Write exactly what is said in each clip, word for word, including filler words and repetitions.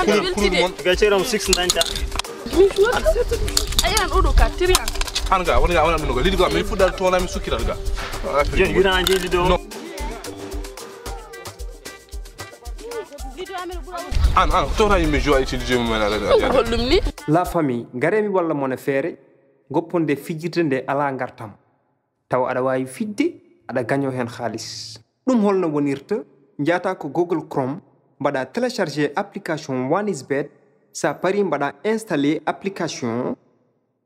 Kunu kunu mon. Ga ceram six nanta. A yiyan ɗo ɗo ka tiri an. An ga woni ga wona ɗum ga lidi ga min fuɗɗal toona min sukkiral ga. Jen yurana jeeli ɗo. An an toona yimɓe jowa e tili jomi men ala. Holɗum ni? La famille, ngaree mi walla mon e feere, gopponde fijirde nde alaa ngartam. Tawa aɗa waawi fijde, aɗa gañoo heen haalis. Ɗum holno wonirta? Njaata ko Google Chrome, mbaɗa télécharger application One is Bet, sa pari mbaɗa installer application.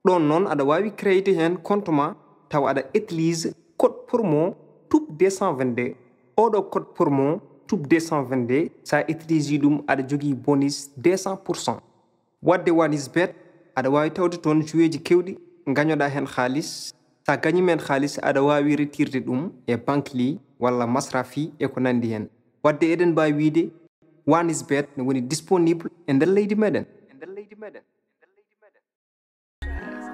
Ɗoon noon aɗa waawi créer heen compte ma, tawa aɗa utilise code promo tube deux cent vingt-deux. Oɗo code promo tube deux cent vingt-deux, sa utilise ɗum aɗa jogii bonus deux cent pour cent. Wadde One is Bet, aɗa waawi tawde toon joueeji keewɗi, ngañoɗaa heen haalis. So a gañiima heen haalis, aɗa waawi retirde ɗum e Bankly walla Masrafi e ko nanndi heen. Wadde eɗen mbaawi wiyde One is Bet ne woni disponible e nder leydi meɗen.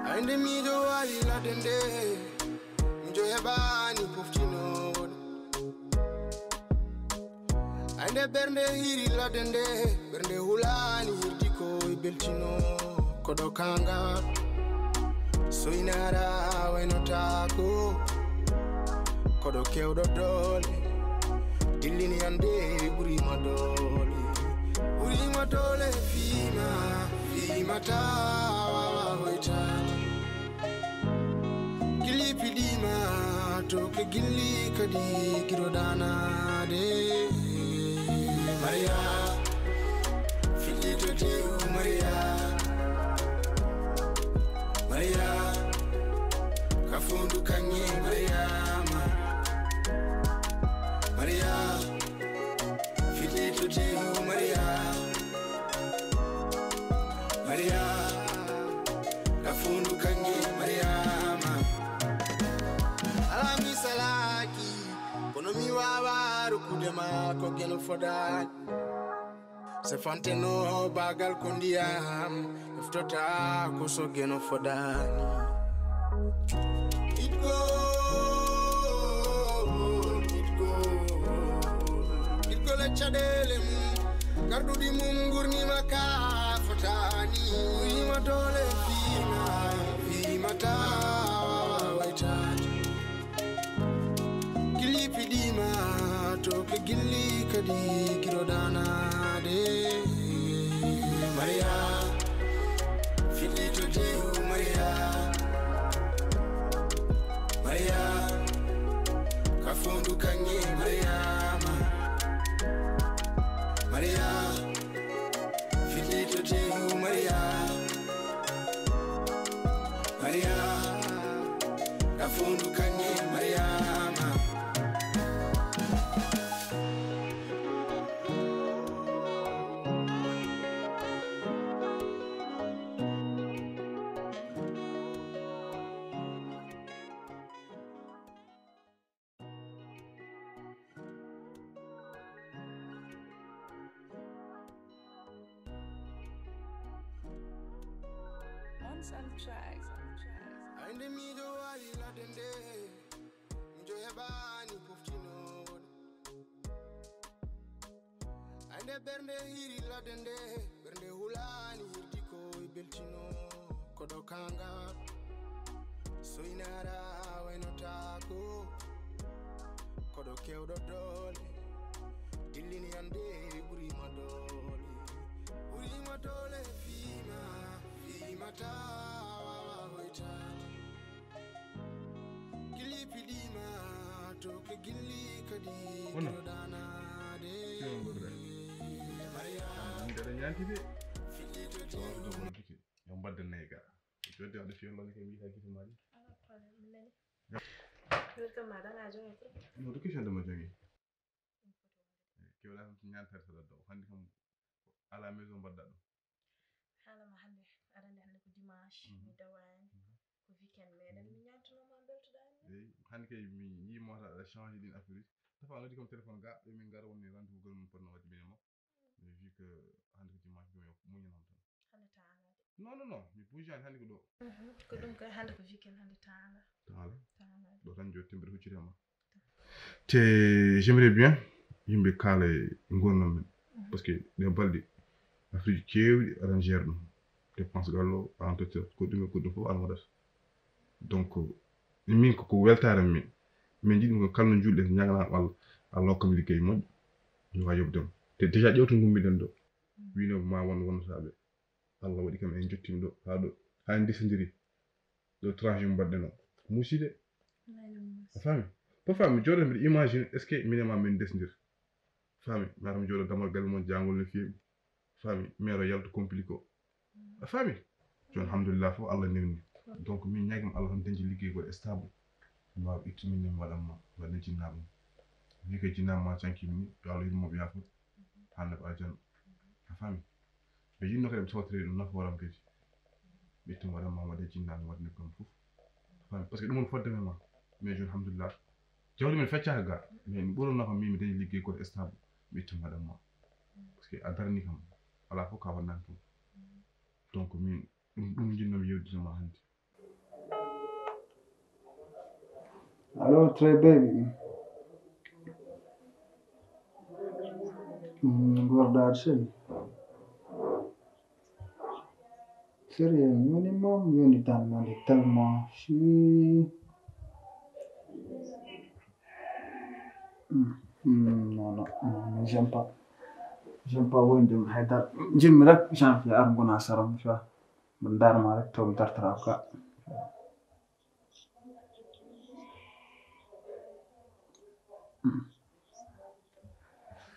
Ay nde miijo waali ladde nde, miijo heɓaani poftinoowo ɗum. Ay nde ɓernde hiiri ladde nde, ɓernde hulaani hirdi ko e beltino. Koɗo kaangal soynara waynotaako. Koɗo kewɗo doole dillini ande ɓurima doole. Ɓurima doole fiima fiima tawa hoytaade. Gilli piɗima to ke gilli kadi giroɗanade. Maria fiɗɗi to tew Maria. Maria ka fondu kaŋŋe Mariama. Maria fiɗɗi to tew Maria. Maria ka fondu kaŋŋe Mariama. Alaa mi salaaki kono mi waawa rokkude ma ko geno fodaani. Se fanteno bagal ko ndiyam eftota ko so geno fodaani. Itgo itgo itgo le caɗeele mum garɗuɗi mum ngurnima ka fotaani. Uyima doole fiima fiima tawa waytaade. Gilli piɗima to ke gilli kadi giroɗanade. Maria fiɗɗi to tew Maria. Maria ka fondu kaŋŋe Mariama. Maria fiɗɗi to tew Maria. Maria ka fondu kaŋŋe Mariama. On some tracks. Ay nde miijo waali ladde nde, miijo heɓaani poftinoowo ɗum. Ay nde ɓernde hiiri ladde nde, ɓernde hulaani hirdi ko e beltino. Koɗo kaangal soynara waynotaako. Koɗo kewɗo doole dillini ande ɓurima doole. Ɓurima doole fiima fiima tawa hoytaade. Gilli piɗima to ke gilli kadi giroɗanade. Maria fiɗɗi to tew. Yo mbadde nayi ga. Jodde waɗa fiyo loni kay mbiyata gite maji. Ala problème, mi nani. Welcome ma danga jogi ko. No do question de ma jogi. Kewla tan ñaan tan sa do handi kam ala maison mbadda ɗum. Haala ma hannde, aɗa anndi hannde ko dimanche, mi dawaani, ko weekend meɗen, mi ñaantunoo ma mbeltoɗaa e min. Eyi, hannde kay mi yii mota aɗa change ɗin affaire uji. Tafa noddi kam téléphone ga, ɓe min ngara wonni rendez-vous gol mum potno waɗde min e makko. Mais vu que hannde ko dimanche, mi muñanam tan. Hannde taanga de. Non, non, non, mi bougani hannde ko ɗo. Ko ɗum kay hannde ko weekend, hannde taanga. Taala. Taanga de. Ɗo tan jotti mbiɗa huccita ma. Te j'aimerais bien yimɓe kaala e ngurndan men. Parce que ɗe balɗe Affaire ji keewɗi aɗa gérer ɗum. Dépense gallo, entretien, ko ɗum e ko ɗum fof aɗa waɗata. Donc, min ko, ko weltaare min. Min njiɗi ko kala no njuulɗen, ñaganaa Allah, Allah hokka mi liggey moƴƴo. Mi waawi yoɓde mo. Te déjà ƴewtu ngu mbiɗen ɗo. Wiino ma won wonnataaɓe. Allah waɗi kam en jottiima ɗo, haa ɗo. Haa en ndesindiri. Ɗo tranche mo mbaɗɗen o. Musi de. A faami? Parfois mi jooɗo mbiɗo imagine, est-ce que minen ma min ndesndir? Faami? Mi ara mi jooɗo damal galle mon jangol no feewi. Faami? Mero yaltu compliqué o. A faami? Jooni alhamdulillah fof Allah newni. Donc min ñaagima Allah tan dañji liggey goɗo stable. Mi waawa ittu min mi waɗan ma, waɗan jinnaaɓe. Wi ko jinnaaɓe ma cankimi ni, yo Allah yurmo ɓe yaafo. Hannde ko aljanna. A faami? Ɓe yinno kadi ɓe tawtore ɗum nafooram kadi. Ɓe ittu waɗan ma waɗa jinnaaɓe waɗa nebbam fof. A faami? Parce que ɗum woni fodde men ma. Mais jooni alhamdulillah. Jawdi men feccaka ga. Mais mi ɓurno kam min mi dañi liggey goɗo stable. Mi ittu waɗan ma. Parce que a darni kam. Alaa fof ka wonnan ɗum. Donc min ɗum ɗum jinnomi yewditama hannde. Allo, très baby. Gordaa sey. Sérieux, mi woni moom yoni tan mande tellement si. Hmm, hmm, non, non, non, j'aime pas. J'aime pas woni ɗum haydara. Jinmi rek janvier ar ngona saram, tu vois. Mboɗo ndaarma rek to mi dartata ka.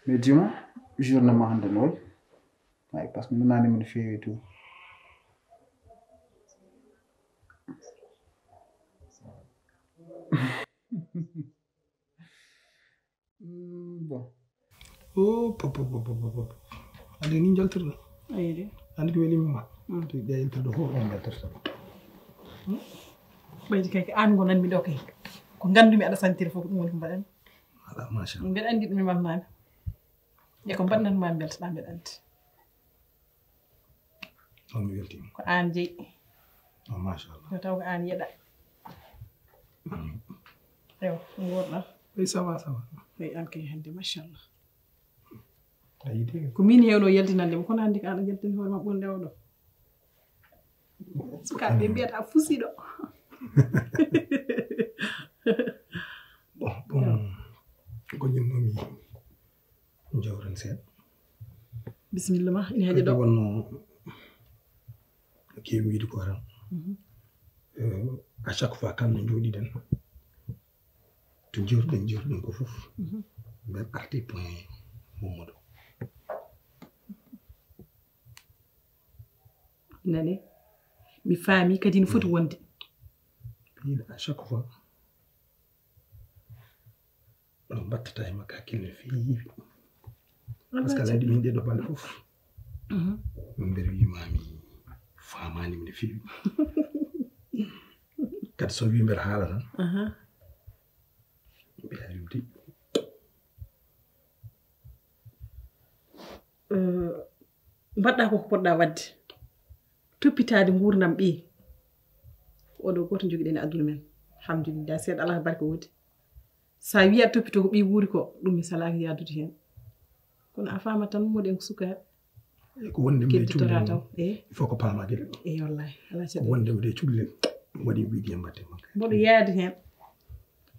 Mais dis-moi, journée ma hannde no wayi? Ay, parce que mi nani min feewi tout. Bon. O pop pop pop pop pop. Ande ni jaltirɗo. Ayde. Ande ko welimi ma. To ɓe jaltirɗo fof on jaltirta. Ɓaydi kay ko an ngonanmi ɗo kay. Ko ngandumi aɗa santiri fof ko ɗum woni ko mbaɗanmi. Ala machallah. Mbeɗa andi ɗum e mammaami. E ko mbaɗnatma beltoɗa mbeɗa andi. On mi weltima. Ko an jeyi. Oh, machallah. Ko taw ko an yeɗa. Ewa, nguurɗa. Oui, ça va, ça va. Oui, an kay hande machallah. A yidi. Ko min hewno yaltinande mo kono hande ko an yaltini hoore ma ɓurde oɗo. Sukaaɓe mbiyata fusiɗo. Bon, bon. Ko ñumnomi. Jawren seeɗa. Bisimilla ma ina heɗe ɗo. Wonno kewi wiide ko tan. À chaque fois kala no jooɗiɗen to jewtuɗen jewtuɗen ko fof mbeɗa arti point Mamadou. Nane mi faami kadi no foti wonde. Piiɗa à chaque fois. Ɗum mbattata e makko hakkille no feewi. Par ce que aɗa anndi min ɗeɗo balɗe fof min mbeɗa wima mi famani mi no feewi. Kadi so wi mbeɗa haala tan mbiya yumti. Mbaɗɗa ko ko poɗɗa waɗde toppitaade nguurndam ɓiye. Oɗo gooto njogiɗen e aduna men. Alhamdulillah seeɗa alaa barke woodi. Sa wiya toppito ko ɓiy wuuri ko ɗum mi salaaki yaadude heen. Kono a faama tan moɗen ko sukaaɓe. Ko wonde mbiɗe cukalel taw. Il faut ko paama geɗe ɗo. Eyi wallahi ala caɗeele. Wonde mbiɗe cukalel ɗum waɗi wiide mbatte makka. Mboɗo yaadi heen.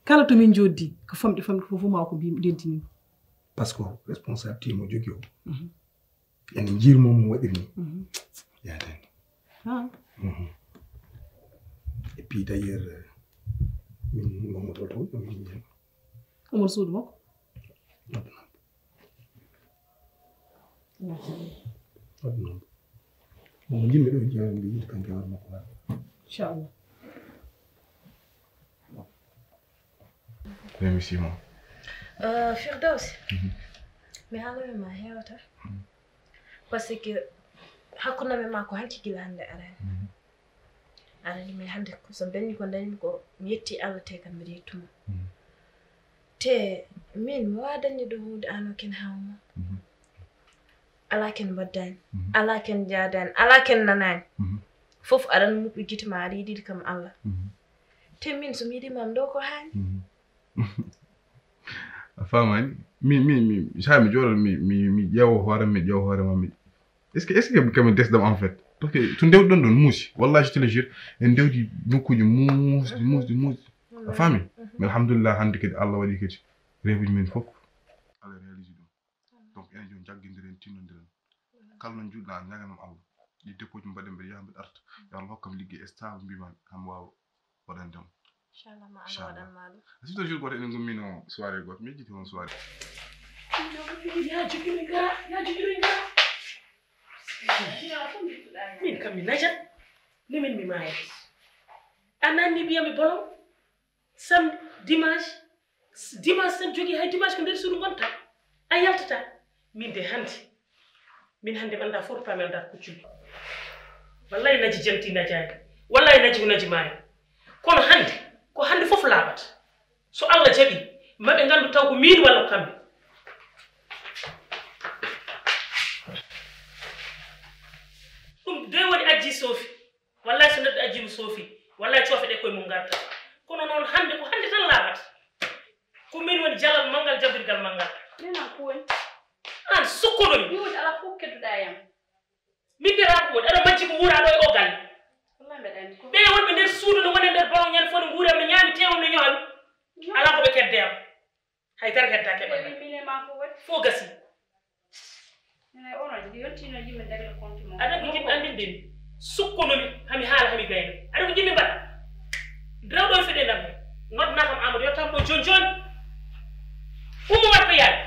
Kala to min joddi ko famɗi famɗi fof ma ko mbi ndentini. Par ce que responsabilité mo jogui o. Ene jiirmo mo waɗiri ni. Yaadani. Et puis d'ailleurs min Mamadou Taw ɗo min yen. Omo suudu makko. Aduna. Aduna. Mo jimmi ɗo jeewa mbi yiɗi kanke war makko. Inchallah. Remerciement. Firdaws, mi haalano ma hewata. Par ce que hakkunde amen ma ko hanki gila hannde arani. Arani min hannde ko so dañi ko dañmi ko mi yetti Allah te kam mbiɗa yettuma. Te min mi wawa dañde ɗo hunde ano ken hawma. Ala ken mbaddani, ala ken jaadani, ala ken nanani. Fof aɗan muɓɓi gite ma aɗa yiɗiɗi kam Allah. Te min so mi yiɗimam ɗo ko hani. A famani? Mi mi mi sa mi jooɗo mi mi mi ƴeewo hoore mi ƴeewo hoore ma mi Est-ce que est-ce que kam desdam en fait? Parce que to ndewɗon ɗon muusi, wallahi je te le jure, en ndewdi nokkuuji muusɗi muusɗi muusɗi. A faami? Mais alhamdulillah, hannde kadi Allah waɗi kadi rêve uji men fof Allah réalise ɗum. Donc enen yo jaggondiren, tinnondiren. Kala no njuɗɗa ñaganam Allah. Ɗi dépôt ji mbaɗen mbeɗa yaha mbeɗa arta. Yo Allah hokkam liggey e stable mbima kam waawa waɗande mo. Inchallah ma Allah waɗan ma ɗum. Surtout jour goto enen gummino soirée goto, mi yejjiti on soirée. Ya jogiri ngara, ya jogiri ngara. Min kam mi najat. Ni min mi maayat. A nanni mbiyami bolon. Samedi, dimanche, dimanche tan jogii, hay dimanche ko nder suudu ngonta. A yaltata. Min de hannde, min hannde mi annda forpa mi annda kuccumi. Wallahi naji janti najaani. Wallahi naji ko naji maani. Kono hannde, ko hannde fof laaɓata. So Allah jaɓi, maɓe nganndu taw ko miin walla ko kamɓe. Ɗum de woni ajji soofi. Wallahi so neɗɗo ajjimo soofi, wallahi coofe ɗe koye mum ngarta. Kono noon hannde ko hannde tan laaɓata. Ko min woni jalal manngal, jabirgal manngal. Nena ko woni? Aan sukkono mi. Mi woni ala fof kedduɗa yam. Min de raa ko woni aɗa majji ko wuura ɗo e o galle. Wallahi mbeɗa anndi ko. Ɓe wonɓe nder suudu no woni nder bawo ñande fof no nguura mi ñaami tewam no ñoami. Ala ko ɓe kedde am. Hay dara heddaaki e ɓanndu. Fof gasi. Aɗa ko jiɗmi anndinde mi. Sukkono mi hami haala hami gayna. Aɗa ko jiɗmi mbaɗa. Rewɗo e feɗe ndam he. Noddana kam Amadou yottam ɗo joni joni. Ummo waɗ ko yaade.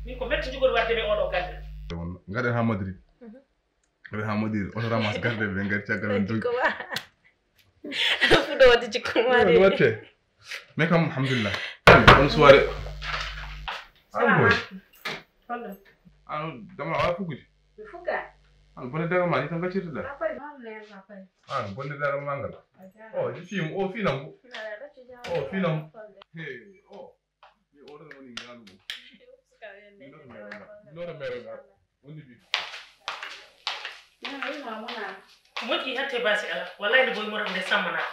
Min ko mette jogori waɗde mi oɗo galle. Ngaɗen ha Madrid. Ɓe ha moƴƴi oto ramas garde ɓe ngari caggal men dogi. Fuɗo wadde jikko ma de. Watte. Mais kam alhamdulillah. Bonne soirée. An boy. An dama wa fukuji. Fuka. An bonne dara ma ni tan gaccirta da. An bonne dara ma ngal. Oh, je film o film. Oh, film. Hey, oh. Mi oɗon woni ngaalu mum. Noto meero ngal. Woni bi. Moƴƴi hatte basi ala. Wallahi nde boy moto nde sammanaka.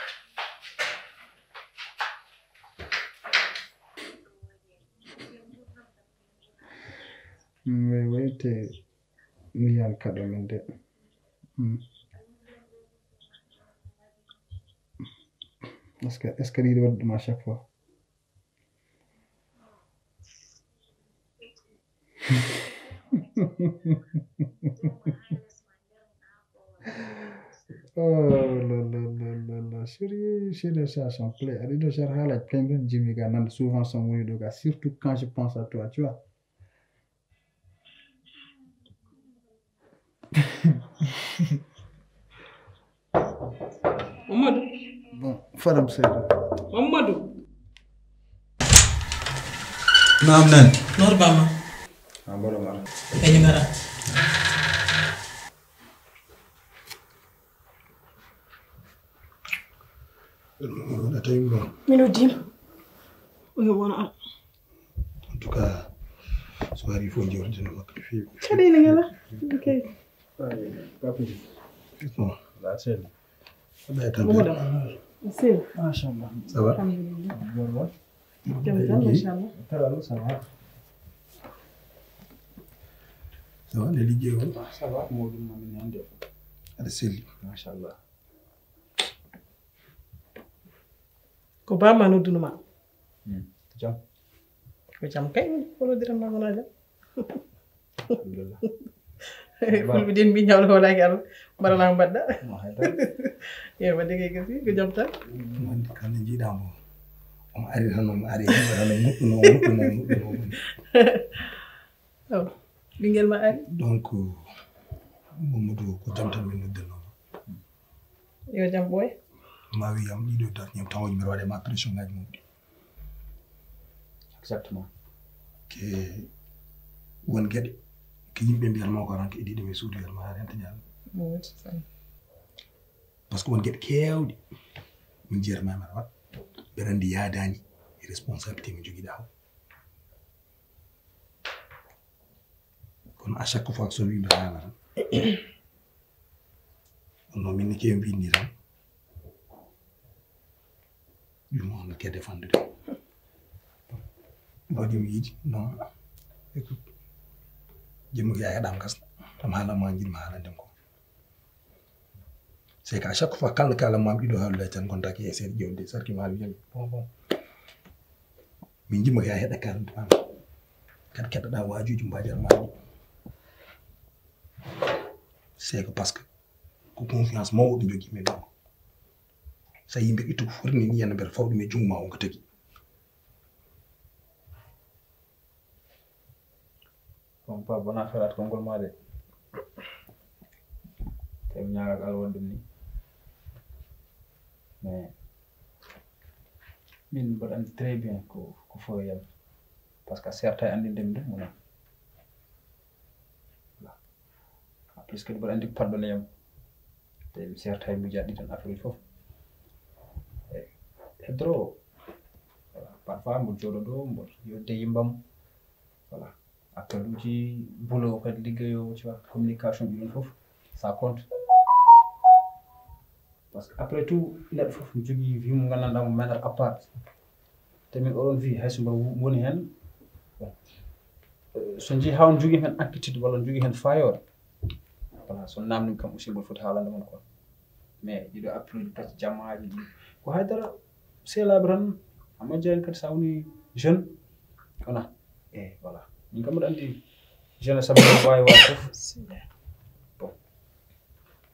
Mais wayte mi yan kaɗo min de. Hmm. Est-ce que est-ce que ɗiɗi waɗi ɗum à chaque fois? Oh là là là là là. Chérie, chérie, ça son plaît. Aɗa ɗo cher haala kañ ɗon jimi ga nan souvent son woni ɗo ga, surtout quand je pense à toi, tu vois. Mamadou. Bon, Fadam Seydou. Mamadou. Naam nan. Noor Bama. Ah, mboɗo mara. Kañum ara. Mino dim. Oyo wona. En tout cas, so ari fof jewtideno makko no feewi. Kadi ene ngala. Ok. Bon. La scène. Machallah. Ça va? Alhamdulillah. Jam tan, machallah. Taral, ça va? Ça va, nde liggey o? Ça va, mawɗum ma min hannde. Aɗa selli. Machallah. Ko bamma noddunoma? Hmm. Jam. Ko jam kay, ko noddiranma wona jam. Alhamdulillah. Fulɓe den mbi ñawlo wonaki Allah mbaɗana ko mbaɗɗa. Yo wadde kay gasi ko jam tan. Wonde kala jiiɗa mo omo ari tan omo ari tan omo moƴƴuno moƴƴuno moƴƴuno. Ɓinngel ma ari. Donc Mamadou ko jam tan min noddirnoma. Yo jam ɓooy. Ma wiyam ɗiɗo darñam tawoji mbiɗa waɗe ma pression ngaji mum ɗi. Exactement. Ke won geɗe ke yimɓe mbiyata ma ko ranke e ɗiɗo mi suudu yat ma renta ñaami. Par ce que won geɗe kewɗe min jiyata ma mara waɗ ɓe randi yadani e responsabilité mi jogiɗa o. Kono à chaque fois so wimɓe haala tan no min ne kewi mbinni tan ɗum on ke défendude mbaɗi mi yiɗi non. Écoute. Jimmi ko yaa heɗaama gas, kam haala ma njiɗmi haalande ko. C'est qu'à chaque fois, kala kala mam ɗiɗo haalde tan, kon taki e seeɗa ƴewde, sarki ma wiyam, bon, bon. Min jimmi ko yaa heɗa kala, kadi keɗoɗa waajuuji mbajar ma ɗi. C'est que parce que ko confiance mawɗo jogii min ɗo. So yimɓe ittu ko foti ni, yana mbeɗa fawɗi mi junngo ma on ko tagi. Bon, pas bonne affaire at konngol ma de. Te mi ñaagak Allah waɗi ɗum ni. Mais min mboɗo anndi très bien ko, ko foyam. Parce que a serta e anndinde mi ɗum, wona. Voilà. Plus que mboɗo anndi pardonne yam. Te mi serta e miijaaɗi tan affaire uji fof. Eyi. Heddoro. Voilà. Parfois mboɗo jooɗo ɗo, mboɗo yodde yimbam. Voilà. Appel uji, boulot kadi liggeyo, tu vois, communication ɗi ɗon fof, ça compte. Parce que après tout, neɗɗo fof ne jogii vie mo nganndanɗaa mo menat à part. Te min oɗon vie, hay so mboɗo woni heen, bon, euh, so njii haa on jogii heen inquiétude walla on jogii heen faayoore, voilà, so namnii kam aussi mboɗo foti haalande mon quoi. Mais ɗiɗo appel uji pacci jammaaji ɗi, ko haydara seelaaɓe tan, amma jeyan kadi so a woni jeune, wona, eh, voilà. Min kam mboɗo anndi jeunesse am mboɗo waawi waɗde fof. Bon.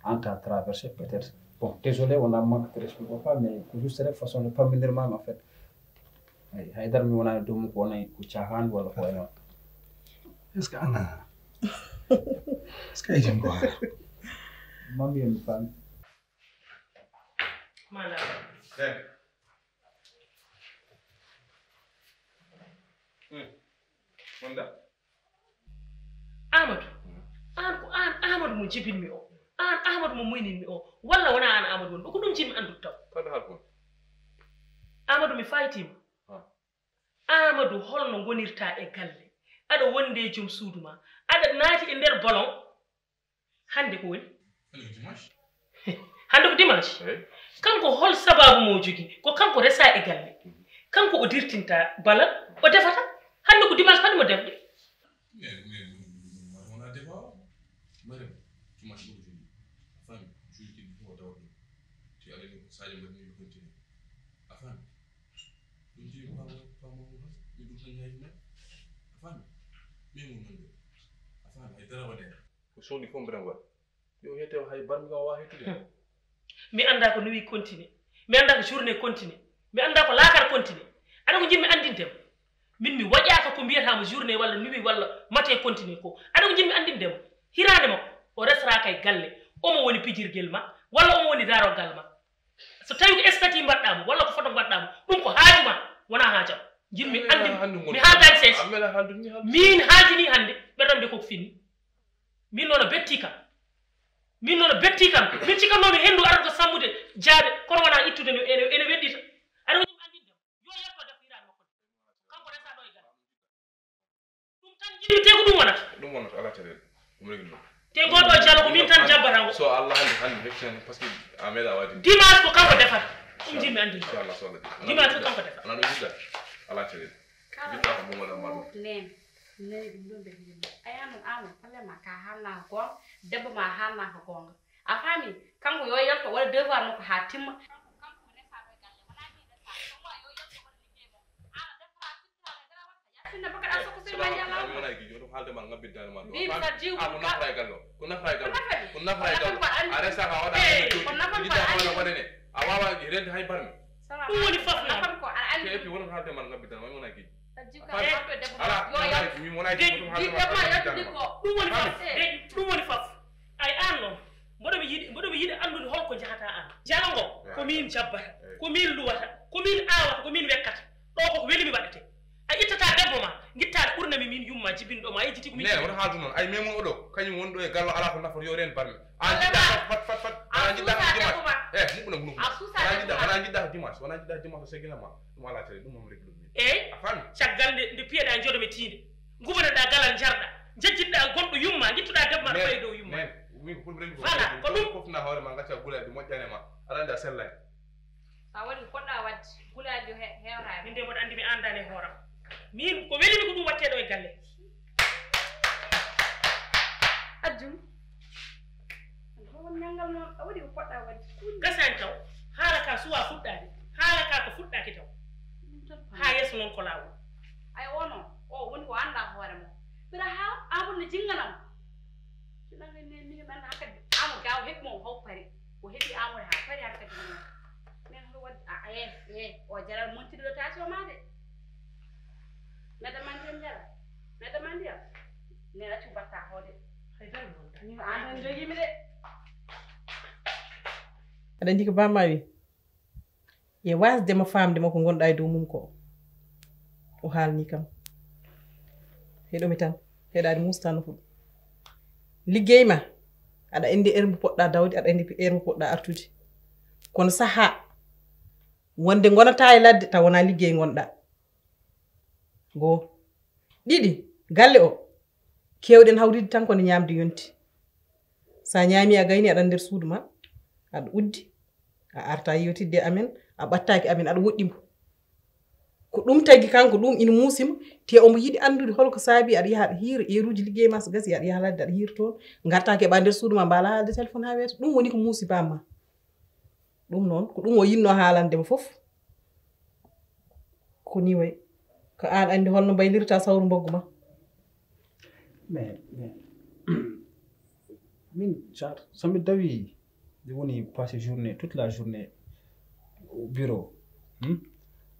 En temps traversé peut-être. Bon, désolé, on a manqué de respect ou pas, mais ko juste rek façon de pamminir ma en fait. Eyi, haydara mi wonani dow mum ko wonay ko caahan walla ko wayno. Est-ce que ana? Est-ce que ay jom ko hara? Mami en fami. Mala. Eh. Hmm. Wonda? Amadou, an ko an Amadou mo jibinmi o, an Amadou mo muyninmi o, walla wona an Amadou woni ɗo? Ko ɗum jinmi anndude taw. Fadde hal kon. Amadou, mi faytima. Ha. Amadou, holno ngonirta e galle? Aɗa wondi e joom suudu ma, aɗa naati e nder bolon. Hannde ko woni? Hannde ko dimanche. Hannde ko dimanche? Eyi. Kanko hol sababu mo o jogii? Ko kanko resa e galle. Mhm. Kanko o dirtinta bala, o defata. Hannde ko dimanche, fadi mo defde. Mais, mais, mais, wona defa o. Mariam, dimanche ɗo ko julli. A faami? Julli kadi fof o tawat ɗum. Te aɗa anndi ko Sadio mbaɗi min continue. A faami? Ɗum jogii pamo, pamo mo tan. Min ɗum tan ñaayi men. A faami? Min mo non de. A faami? Hay dara waɗe. Ko soodi fof mbiɗa waɗa. Yo heetew hay barmi kam o wawa heetude. Hmm. Mi annda ko nuwi continue. Mi annda ko journée continue. Mi annda ko laakara continue. Aɗa ko jinmi anndinde ma. Min mi waƴaaka ko mbiyata mo journée walla nuwi walla mate continue ko. Aɗa ko jinmi anndinde ma. Hiraande makko, o resraaka e galle. Omo woni pijirgel ma, walla omo woni daroggal ma. So tawi ko statut mbaɗɗa mo, walla ko photo mbaɗɗa mo, ɗum ko haaju ma, wona haajam. Jinmi anndi, mi haaldaani sees. Min haajini hannde, ɓe tamde koko fini. Min noon a betti kam. Min noon a betti kam. Min cikkanno mi henndu arata ko sammude jaade, kono wona ittude no ene, ene weɗɗita. Aɗa ko jinmi anndinde. Yo yalto def hiraani makko. Kanko resa ɗo e galle. Ɗum tan jinmi te ko ɗum wonata. Ɗum wonata, ala caɗeele. Ɗum regi ɗum. Te ngoɗo jalo ko min tan jabbata ngo. So Allah hannde, hannde heccani, parce que a meeɗa waɗde. Dimanche ko kanko defata. Ɗum jinmi anndinde. Inchallah, so Allah jaɓi. Dimanche ko kanko defata. Ana ɗum jidda. Ala caɗeele. Kala. Jidda ko mo waɗa ma ɗum. Nen. Nani ɗum ɗon ɓe mbiimi. A yaha noon Amadou, problème ma ka haalnaaka goonga, debbo ma haalnaaka goonga. A faami? Kanko yo yalto waɗa devoir makko haa timma. Kanko ko resaa ɗo e galle, wonaa min resaa. Kanko yo yalto waɗa liggey makko. Aan a defataa, siftataa, dara waɗta. Yaasin na bakar a soko sey ma yalla. Wona e gijo, ɗum haalde ma ngabbintaani ma ɗo. Mbiimi sa jiw ko nafra e galle o. Ko nafra e galle o. Ko nafra e galle o. A resaa ka waɗa. Ko nafra e galle o. A wawa rende hay barmi. Ɗum woni fof noon. Ko an anndi. Te et puis wonata haalde ma ngabbintaani ma, wona e gijo. Ala, mi wona e gijo, ɗum haalde ma ngabbintaani ma. Ɗum woni fof. Deƴ, ɗum woni fof. Ay, aan noon, mboɗo mi yiɗi, mboɗo mi yiɗi anndude hol ko njahata aan. Jalo ngo, ko min jabbata, ko min luwata, ko min aawata, ko min wekkata. Ɗo koko weli mi waɗete. A ittata debbo ma, ngittaɗo ɓurna mi min yumma jibinɗo ma, yejjiti ko min. Ne, wota haaldu noon. Ay, Memun oɗo, kañum woni ɗo e gallo, ala ko nafata, yo reen barmi. An jiɗɗa fat, fat, fat, wona jiɗɗa ko dimanche. Eh, muɓɓuna ko nokku. Wona jiɗɗa, wona jiɗɗa ko dimanche, wona jiɗɗa ko dimanche, o segginama. Ɗum ala télé, ɗum moom rek ɗum min. Eyi. A faami? Caggal nde, nde piyeɗa jodo me tiinde. Ngubanoɗa galal jarɗa. Jejjitɗa gonɗo yumma, ngittuɗa debbo ma ɗo fayi dow yumma. Voilà, ko ɗum. Fof na hoore ma, ngacca gulaaɗi moƴƴani ma. Aɗa anndi a sellani. Sa waɗi ko poɗɗa waɗde, gulaaɗi yo he-, hewraade. Min de mboɗo anndi mi andaani e hooram. Min ko welimi ko ɗum watte ɗo e galle. Hol won ñanngal noon a waɗi ko poɗɗa waɗde? Gasani taw. Haala ka suwa fuɗɗaade. Haala ka ko fuɗɗaaki taw. Haa yeeso noon ko laawol. Ay, o noon, o woni ko annda hoore mum. Mbiɗa haa Amadou ne jinngana mo. Sinanga ne mi men hakkadi Amadou ga o heɓi mo o haw pari. O heɓi Amadou haa pari hakkadi mo. Men hoto waɗ-, a, a, eh, eh, o jaral montirɗo taasi o ma de. Medda ma ndiyam jara. Medda ma ndiyam. Ne accu batta hoode. Hay dara wonta. Ni an tan jogimi de. Aɗa anndi ko bamma wi? E wasde mo famde mo ko ngonɗa e dow mum ko. O haalni kam. Heɗomi tan. Heɗaade musta no fuɗi. Liggey ma. Aɗa anndi heure mo poɗɗa dawde, aɗa anndi heure mo poɗɗa artude. Kono saha wonde ngonata e ladde taw wona liggey ngonɗa. Goo. Ɗiɗi, galle o, keewɗen hawride tan ko nde ñaamde yonti. So a ñaami a gayni aɗa nder suudu ma, aɗa uddi, a arta yewtidde e amen, a ɓattaaki amen, aɗa woɗɗi mbo. Ko ɗum tagi kanko ɗum ina muusi mo, te omo yiɗi anndude holko saabi aɗa yaha aɗa hiira eeruuji liggey ma so gasi aɗa yaha ladde aɗa hiira toon, ngarta keɓa nder suudu ma mbaala haalde téléphone haa weeta. Ɗum woni ko muusi bamma. Ɗum noon, ko ɗum o yinno haalande mo fof. Ko ni wayi. Ko aan anndi holno mbaylirta sawru mbaggu ma. Mais, mais, min, genre, so mi dawi, mi woni passé journée, toute la journée au bureau. Hmm?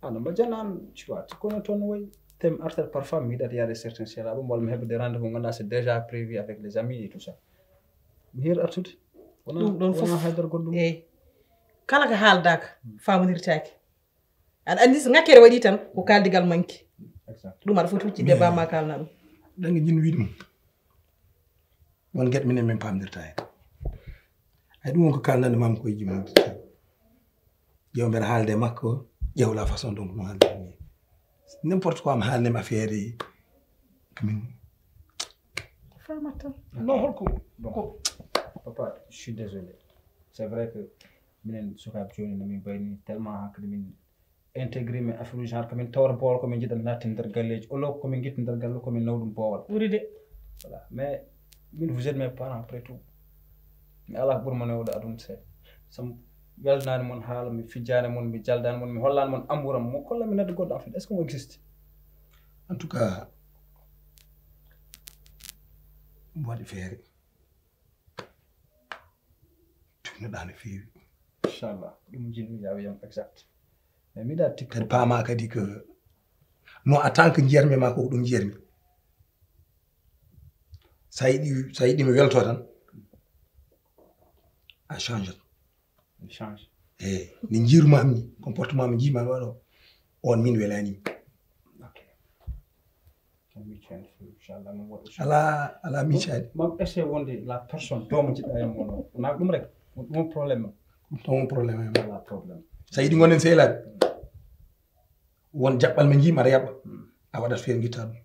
Ana mba janan, tu vois, kono toon wayi. Tem artat parfois, mi yiɗat yaade certains selaɓo, walla mi heɓde rendez-vous, ngannduɗaa, c'est déjà prévu avec les amis et tout ça. Mi hiir artude. Wona, ɗum ɗon wona fof. Haydara goɗɗum. Eyi. Kala ko haaldaaka, famondirtaake. Aɗa anndi so ŋakkere waɗi tan, ko kaaldigal manki. Exact. Ɗum aɗa foti huccitde e bamma kaalna ɗum. Ɗange jin wiɗum. Won get minen min pamdirta hen. Ay ɗum won ko kaalnande mam koye jimum. Ƴeew mbeɗa haalde e makko, ƴeew la façon dont mo haalde ni. N'importe quoi mi haalde mi affaire yi. Kamin. Famata. Non, holko? Bon. Ko. Papa, je suis désolé. C'est vrai que minen sukaaɓe jooni no min mbayni tellement hakkadi min intégré min affaire uji, har komin tawra boowal komin jiɗa natte nder galleji, olo komin gitti nder galle komin naw ɗum boowal. Ɓuri de. Voilà. Mais min, vous êtes mes parents après tout. Mi ala ko ɓuri mo newde aduna seeɗa. Sam welnani mon haala, mi fijjani mon, mi jaldani mon, mi hollani mon amuram, mo kolla mi nadde goɗɗo en fait. Est-ce que mo existe? En tout cas, mi waɗi feere. Tunnoɗaa no feewi. Inchallah. Ɗum jinmi yaw yam exact. Mais mi da tik. Kadi paama kadi que non, en tant que jeermi ma ko ɗum jeermi. Sa yiɗi, sa yiɗi mi welto tan, a change. Mi change. Eyi, ni njiirumami ni, comportement mi njiimami waɗo, on min welani. Ok. Tan mi change, inchallah, mi waɗa change. Ala, ala mi change. Mam essayer wonde la personne doomo jiɗɗa yam wonno. Na ɗum rek, ɗum problème. Ɗum problème. Ala problème. Sa yiɗi gonen sehlade. Won jaɓɓal ma njiima aɗa yaɓɓa. Hmm. A waɗat feere ngitta ɗum.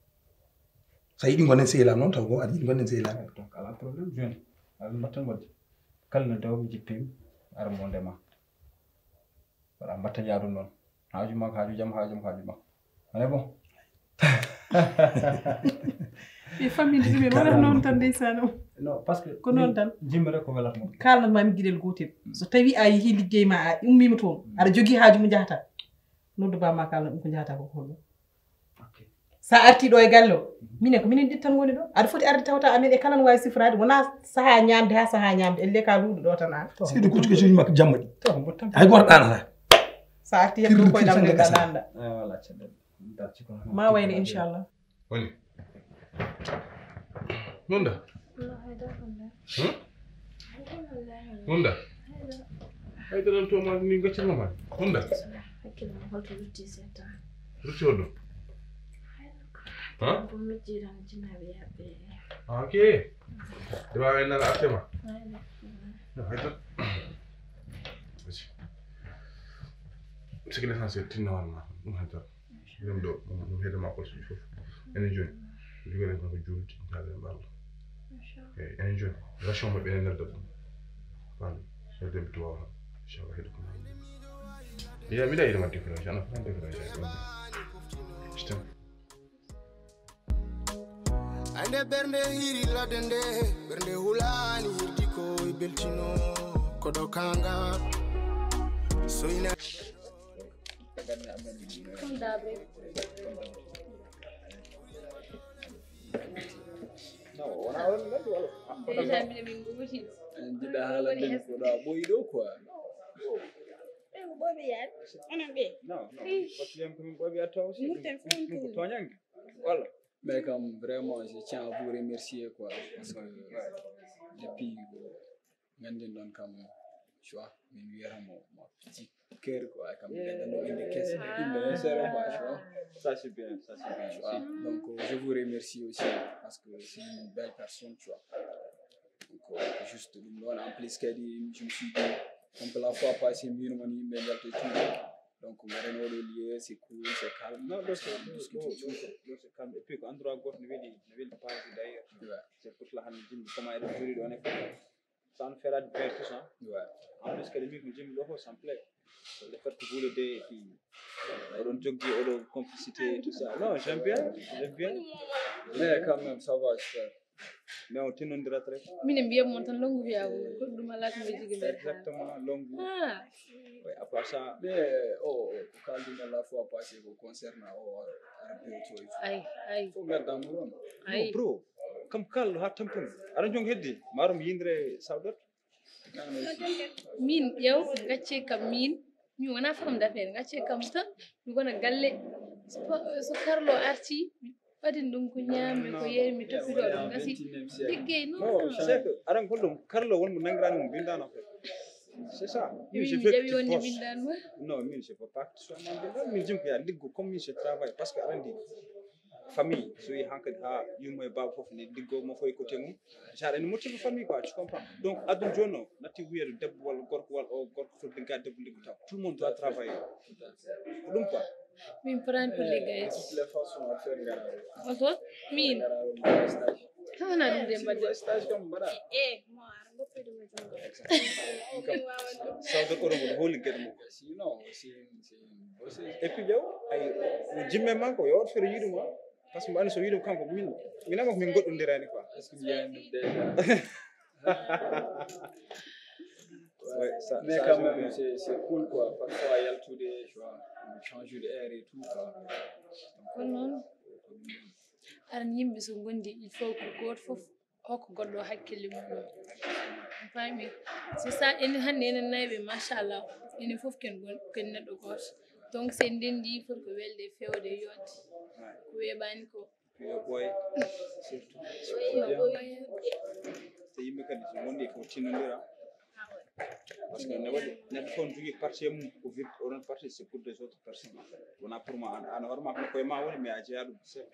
Sa yiɗi gonen sehlade noon taw ko aɗa yiɗi gonen sehlade. Donc ala problème joni. Ala mbatten wadde. Kala no daw mi jippim ara mo ndema. Wala mbatta yaadu noon. Haaju makko, haaju jam, haaju jam, haaju makko. Allez bon. Ɓe famille ɗum en wala noon tan ndeysaan o. Non, parce que ko noon tan. Jimmi rek ko welat mo. Kaalnat ma mi giɗel gootel. So tawi a yehi liggey ma a ummima toon. Aɗa jogii haaju mo njahata. Noddu ba ma kaalna ɗum ko njahata ko holɗum. Ok. Sa arti ɗo e galle o, minen ko minen ɗiɗi tan ngoni ɗo. Aɗa foti arde tawta amen e kala no wawi sifraade. Wona saha ñamde ha saha ñamde. Elle ka luuɗo ɗo tan an. Seydi Kucci ko suuji makko jamma ɗi. Hay goto ɗanata. Sa arti hen ɗum koye ɗam ɗe ɗanɗa. Ay wala caɗɗen. Ma wayno inchallah. Woni. Nunda. Nunda. Hay tan to ma ni gaccirma ma. Nunda. Hakkille ma holto lutti seeɗa. Lutti holɗo? Ha? Ko mi jiiran jinnaɓe yaɓɓe. Ah, ok. Ɗe wawi nana artema. No, hay tan. Sigi l'essentiel tinno wan ma. Ɗum hay tan. Ɗum ɗo, ɗum heede ma ko suuji fof. Enen jooni, jogoɗen kon ko juulde, njaɗen ɓallo. Inchallah. Eyi, enen jooni, ration maɓɓe enen nelda ɗum. Faami? Nelden ɓe duwaw tan. Inchallah, heɗo ko mawni. Iya, miɗa yiɗi ma découragé, ana fota découragé. Système. Nde ɓernde hiri ladde nde, ɓernde hulaani hirdi ko e beltino. Koɗo kanga soyna. Comme d'hab. Déjà mine min gooti. Jiɗa haalande mi ko ɗa ɓoyi ɗo quoi. Ɓe ko ɓooɓe yaade. Onon ɓe. Non, non. Parce que ko min ɓooɓe yatta aussi. Murten fof on Ɗum ko tuuɗi. Tooñannge. Voilà. Mais comme vraiment, je tiens à vous remercier quoi. Parce que depuis, ngandin ɗon kam, tu vois, min wiyata mo ma petit cœur quoi, kam ɓeɗa no inde kese, inde no seeɗa quoi, tu vois. Ça, c'est bien. Ça, c'est bien. Tu vois. Donc, euh, je vous remercie aussi parce que c'est une belle personne, tu vois. Donc, euh, juste ɗum ɗon, en plus kadi, je me suis dit, comme que la fois passée, mi wino mon yimɓe njalto e tout. Donc, ngaren oɗo lieu, c'est cool, c'est calme. Non, ɗo c'est Discuter et tout. Ɗo c'est calme. Et puis ko endroit goto no weli no weli page d'ailleurs. Ouais, C'est pour cela hande jimmi comment eɗen juri ɗo ne. Ça nous fait du bien tout ça. ouais. En plus kadi min ko jimmi ɗo fof ça me plaît. Le fait que vous le deux et puis oɗon joggi oɗo complicité et tout ça. Non, j'aime bien, j'aime bien. Mais quand même, ça va, je fais. Mais on tinondira très. Minen mbiyam mon tan longu wiya ko ɗum ala ko mi jigi nder. Exactement, longu. Ah, Oui, à part ça, Mais, oh, oh, ko kalduno la fois passée ko concernant o arbitre o ay, ay, fof ngaddamoɗon. ay. Pro, kam kalɗo ha tampini. Aɗa jong heddi, marum yindre sawdot. Min ƴeew, gacce kam min. Mi wona femme d'affaires, gacce kam tan. Mi wona galle. So, so Carlo arti, ɓadin ɗum ko ñaami, ko yeeri, mi toppito ɗum gasi. Liggey Non, non. c'est que aran ko ɗum Carlo won mo nangirani mo bindano ko. C'est ça. Mi je mi fais jawi que wonde tu bosses. Mbindanma. Non, min je peux pas que tu sois mon bindano. Min jim ko ya liggo comme min je travaille parce que aran di famille so yi hankadi ha yumma e baba fof ne liggo mo fof e côté mum. Genre ene motivé famille quoi, tu comprends. Donc adun joni o natti wiyede debbo walla gorko walla o gorko fof ligga debbo liggotako. Tout le monde doit travailler. Ko ɗum quoi. Min prani ko liggayde. Toutes les façons, affaire ngara. Oto min. Hana ɗum de mbaɗde. Stage kam mbaɗa. Eh, mo ara ngoppi ɗum e jungo. Min wawan ɗum. Sawdot oɗo mboɗo holi gueɗe mum. Sinon, si, si, si. Et puis ƴeew ay, jimme makko yo ot fere yiɗuma. Parce que mbaɗa so yiɗum kanko min minama min goɗɗondirani quoi. Est-ce que bien déjà? Ouais, ça, Mais ça, quand je même, veux. C'est c'est cool quoi. Parfois, il y a le tout des, tu vois, on change d'air et tout quoi. Ko noon. Aran yimɓe so ngondi, il faut ko gooto fof hokka goɗɗo hakkille mum. On paami? C'est ça, enen hannde enen nayɓe, machallah, enen fof ken gon ken neɗɗo gooto. Donc so en ndenndi, foti ko welde, fewde, yodde. Ko weeɓaani ko. Yo ɓooy surtout. Yo ɓooy. So yimɓe kadi so ngondi ko tinondira. Parce que ne waɗi neɗɗo fof ne jogii parti e mum, ko vir oɗon parti c'est pour des autres personnes en fait. Wona pour moi an an hoore ma kono koye ma woni mais a jeeya ɗum c'est.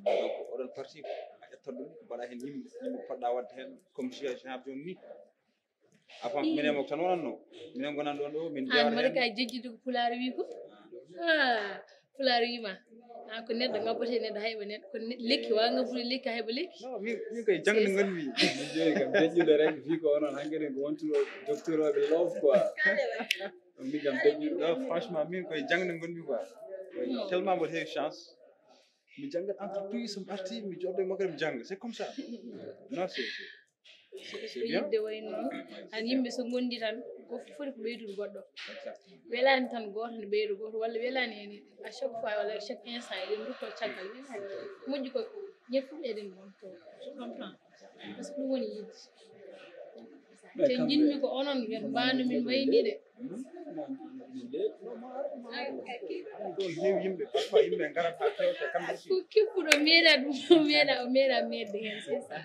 Donc oɗon parti a ƴetta ɗum mbaɗa heen yimɓe yimɓe poɗɗa waɗde heen comme genre genre jooni ni. Avant minen mo tan wonanno minen gonan ɗon ɗo min An mbaɗa ka jejjide ko pulaar wi ko. Ah, pulaar wi ma. Ah, ko neɗɗo ngabbata e neɗɗo hayɓa neɗɗo ko ne- lekki wa ngabbude lekki hayɓa lekki. Non, min min koye jangde ngonmi. Min joyi kam deƴƴude rek, vu ko onon hankkadi ko wontuɗo docteur oɓe love quoi. Min kam deƴƴude. Non, franchement min koye jangde ngonmi quoi. Tellement mboɗo heewi chance. Mi janngat entreprise mi arti mi jooɗo e makko mi jannga c'est comme ça. Non c'est c'est c'est Ko bien. Yidde wayi noon. An yimɓe so ngondi tan ko foti ko ɓeydude goɗɗo. Welaani tan gooto ne ɓeyda gooto walla welaani en à chaque fois walla chaque instant eɗen ndutto caggal. Moƴƴi ko ñen fof eɗen ngonto. Je comprends. Parce que ɗum woni yidde. Te jinmi ko onon yen mbaano min wayni de. Ɗon heewi yimɓe parfois yimɓe ngarata fewta kamɓe aussi. Ko kippuɗo meeɗa ɗum meeɗa o meeɗa meeɗde heen c'est ça.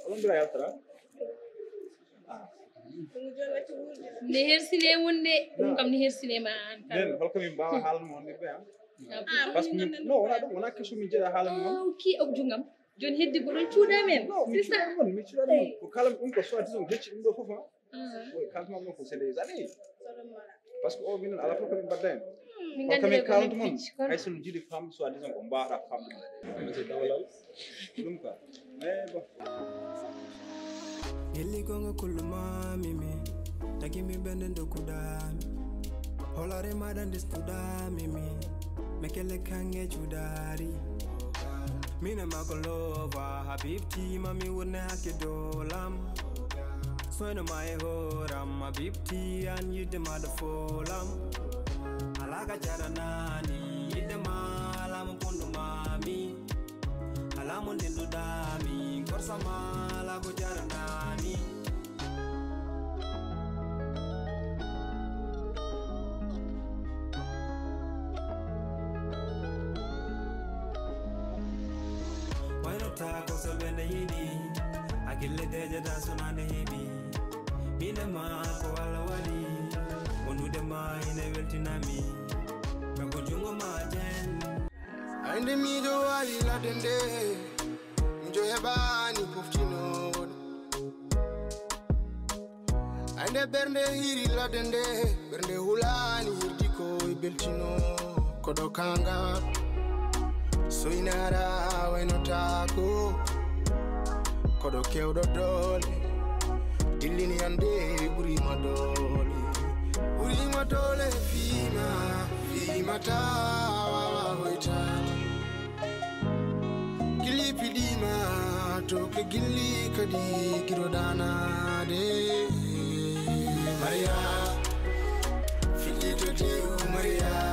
Oɗon mbira yaltata. Ne hersine mun de ɗum kam ne hersine ma an kam. Nden holko min mbawa haalno wondirɓe an? Parce que min non wona ɗum wona question min jeeɗa haalno won. Ki obju ngam joni heddi ko ɗon cuuɗa men c'est ça. Mon mi cuuɗa ɗum ko kala ɗum ko soit disons hecci ɗum ɗo fof ha. Oy kalma mo ko c'est des années. Parce que o minen ala fof ko min mbadda hen. Min Kono ngandi kamin ko kalanta min mon picci kono. Hay so no jiiɗi famde soit disons ko mbaawata famde. Monsieur Dawlal. Ɗum quoi. Mais bon. Gelli gonga kullu mami mi. Tagi mi bende ndokuda mi. Holare madan distuda mi mi. Mekele kange chudari. Mine mako lova Habibti, mami wurne hake dolam. Soyno ma e horam Habibti, an yidde ma do folam. Alaka jaranani yidde ma, alamu kondo mami. Alamu nindu dami, korsa ma ala ko jaranani. Waynota ko so ɓe nde yiɗi, hakille deje da sonande heɓi. Mine ma ko Allah waɗi, wonude ma ine weltinami. Kanko jungo ma jen. Ay nde miɗo wawi ladde nde, miɗo heɓani poftinowo ɗum. Ay nde ɓernde hiri ladde nde, ɓernde hulani hirdi ko e beltino. Koɗo kanga, soynara waynotako. Koɗo kewɗo doole, dillini ande ɓurima doole. Ɓurima doole fima, fima ta wawa hoytade. Gilli piɗima, to ke gilli kadi giɗo danade. Maria, fiɗɗito diw Maria.